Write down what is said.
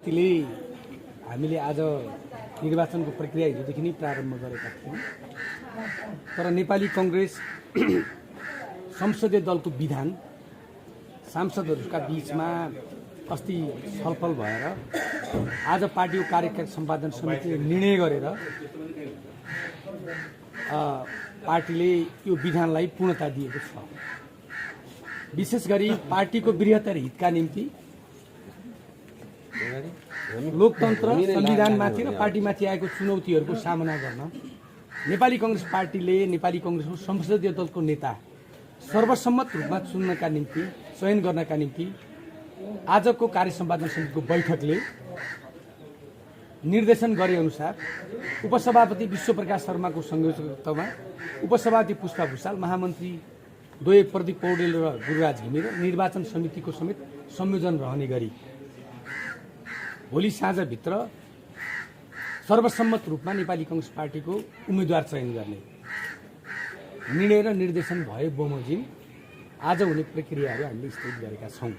पार्टीले हामीले आज निर्वाचनको प्रक्रिया हिजोदेखि नै प्रारम्भ गरेका थियौँ। तर नेपाली कांग्रेस संसदीय दलको विधान सांसदहरूका बीचमा अस्ति छलफल भएर आज पार्टीको कार्यकारी सम्पादन समितिले निर्णय गरेर पार्टीले यो विधानलाई पूर्णता दिएको छ। विशेष गरी पार्टीको बृहत्तर हितका निम्ति लोकतन्त्र, संविधानमाथि र पार्टीमाथि आएको चुनौतीहरूको सामना गर्न नेपाली कांग्रेस पार्टीले नेपाली कांग्रेसको संसदीय दलको नेता सर्वसम्मत रूपमा चुन्नका निम्ति, चयन गर्नका निम्ति आजको कार्य सम्पादन समितिको बैठकले निर्देशन गरे अनुसार उपसभापति विश्वप्रकाश शर्माको संयोजकत्वमा उपसभापति पुष्पा भुषाल, महामन्त्री द्वय प्रदीप पौडेल र गुरुराज घिमिरे निर्वाचन समितिको समेत संयोजन रहने गरी भोलि साँझभित्र सर्वसम्मत रूपमा नेपाली कांग्रेस पार्टीको उम्मेदवार चयन गर्ने निर्णय र निर्देशन भए बमोजिम आज हुने प्रक्रियाहरू हामीले स्थगित गरेका छौँ।